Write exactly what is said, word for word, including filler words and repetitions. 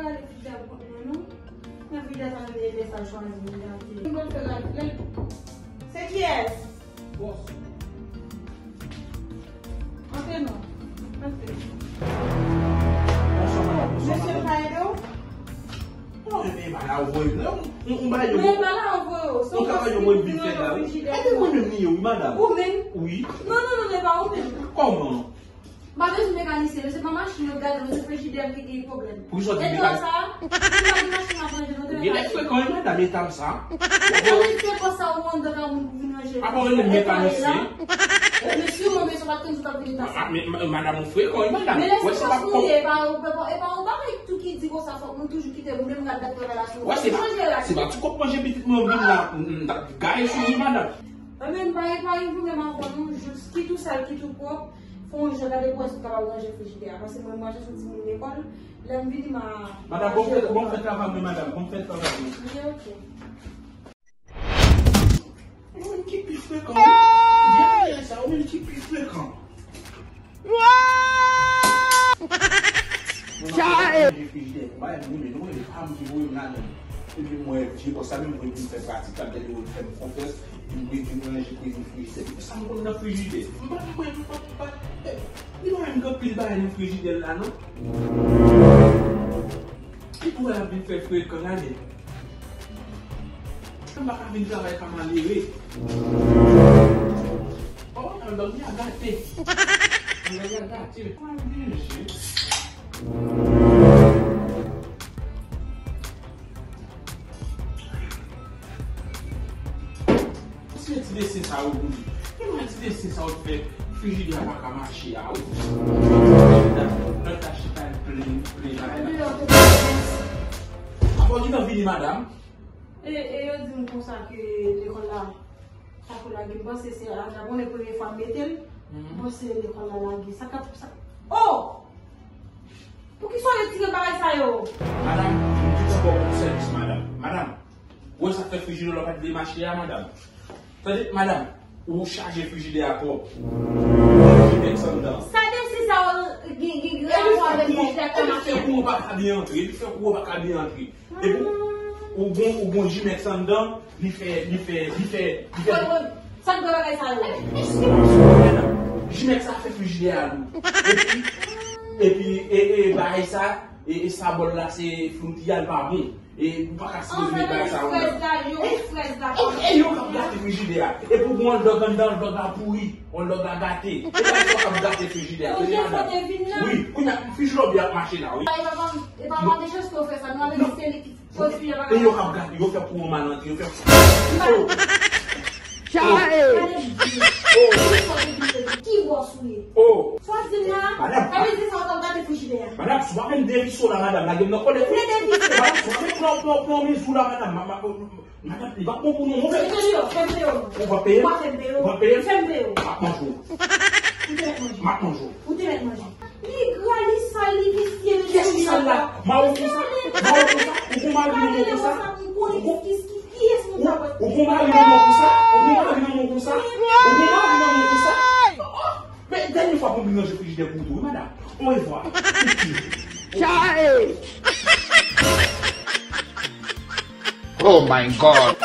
Gade fidèl kont mwen non. Nan fidèl sa mwen te fè sa chwazi mwen gate. Mwen fè gade. Se kiyès? Bòs. Antre non. Antre. Mesye pa ede w? Non, men pa la ou voye. Non, ou, ou ba yo. Men pa la ou voye. Ou travay yo mwen vin fè la, wi. E de mwen menm li ye, wi, madanm. Ou menm? Wi. Non, non, non, men pa ou menm. Kòman? M pa bezwen mekanisyen, men se pa machin yo gade, men se frijidè m ki gen pwoblèm. Poukisa w di mekanisyen? Sa, se pa gen machin m ap ranje, non, te gen lè frekan, wi, madanm, eta m sa. Ou rete konsa, ou anndan ka moun pou vin ranje. Apa w rele m mekanisyen? Men si w mwen bezwen, pa t konn si w t ap vin eta sa. Ah, men, ma-, madanm, ou frekan, wi, madanm. Men lè se pa nou ye, e pa ou, e pa, e pa ou bagay tou ki di konsa, fòk nou toujou kite moun menm gad dat travay la sou. Wè, se pa, se pa ti kòb manje pitit mwen vin la, m, m t ap gaye sou li, madanm. Mwen menm, pa gen, pa gen pwoblèm avè w non, jis ki tou sal, ki tou pwòp, fè yon jan gade pou wè si w kapab ranje frijidè a. Paske mwen, mwen chèche yon timoun lekòl, lè m vini, m a. Madanm, bon fè, bon fè travay mwen, madanm, bon fè travay mwen. Wi, ok. Ou menm ki pi frekan, wi. Vye bagay sa, ou menm ki pi frekan. Sa e. Refrijidè, konba, m renmen, nou renmen, pa m ki voye m ladan. Epi m wè vye bòs sa menm, mwen vin fè pratik, l ap gade yo, l fè m konfyans, epi m vin ranje premye frijidè. Epi sa m konn nan frijidè. M pa, m pa, m pa, m pa, eh, li pa menm gen anpil bagay nan frijidè la, non. Ki pou wè l ap vin fè frekan, gade. M pa ka vin travay ka malere. Oh, anndan m ya gate. Anndan m ya gate. Mwen vin je. Paske ti desen sa yo pou li. Ki mwen ti desen sa yo fè frijidè a pa ka mache a, wi. Lòt la chita l plen, plen bagay la. Apa w gentan vini, madanm? E, e yo di m konsa ke lekòl la, sa pou lage, m panse se a, sa konnen premye fwa m mete l, m panse lekòl la lage. Sa k ap, sa, oh! Poukisa w retire bagay sa yo? Madanm, m gentan ba w bon sèvis, madanm. Madanm, ou wè sa k fè frijidè w la pa t vle mache a, madanm? Tande, madanm, ou chaje frijidè a twòp. Ou mete mèks anndan. Sa desi sa yo gen, gen, gen rapò avèk frijidè k pa mache a? Epi fè kouran pa ka byen antre, epi fè kouran pa ka byen antre. Epi ou, ou gon, ou gon jimèks anndan, li fè, li fè, li fè, li fè. Sa k gen bagay sa yo? Eskize m, madanm. Jimèks sa fè frijidè a lou. Epi, epi, e, e, bagay sa, e, e sa bòl la, se flouti a, l pa bon. E ou pa ka sipoze met bagay sa yo anndan. Frèz la, yo frèz la. E yo k ap gate frijidè a. Epi ou gon hot dog anndan, hot dog la pouri, hot dog la gate. E bagay sa yo k ap gate frijidè a. Tande, madanm. Wi, kounye a, frijidè ap mache la, wi. E pa, e pa, e pa mande chans ke w fè sa, nou avèk se li ki pwodui a bagay. E yo k ap gate, yo fè kouran mal antre, yo fè. Oh! Chae! Ki bòs ou ye? Oh! Sa w ap di m la? Madanm, sa vle di sa w t ap gate frijidè a? Madanm, si w pa fè m deviso la, madanm, lage m nan kòlèt. Ou vle deviso? Madanm, si w pa fè m pran, pran, pran mezi la, madanm, ma, ma, madanm, li pa bon pou nou. Fè m peye w, fè m peye w. Ou pa peye m? Ou pa fè m peye w? Ou pa peye m? Fè m peye w. M ap manje w. Ou te mèt manje? M ap manje w. Ou te mèt manje? Li gra, li sal, li visye, li sal la. Kiyès ki sal la? Mawo konsa? Mawo konsa? Ou gon mari nan men w konsa? Ou gon, ou, ou gon mari nan men w konsa? Ou gon mari nan men w konsa? Ou gon mari nan men w konsa? Ou gon mari nan men w konsa? Oh, oh. Men dènye fwa pou m vin ranje frijidè pou ou tou, wi, madanm. Orevwa. Chae! Oh my God!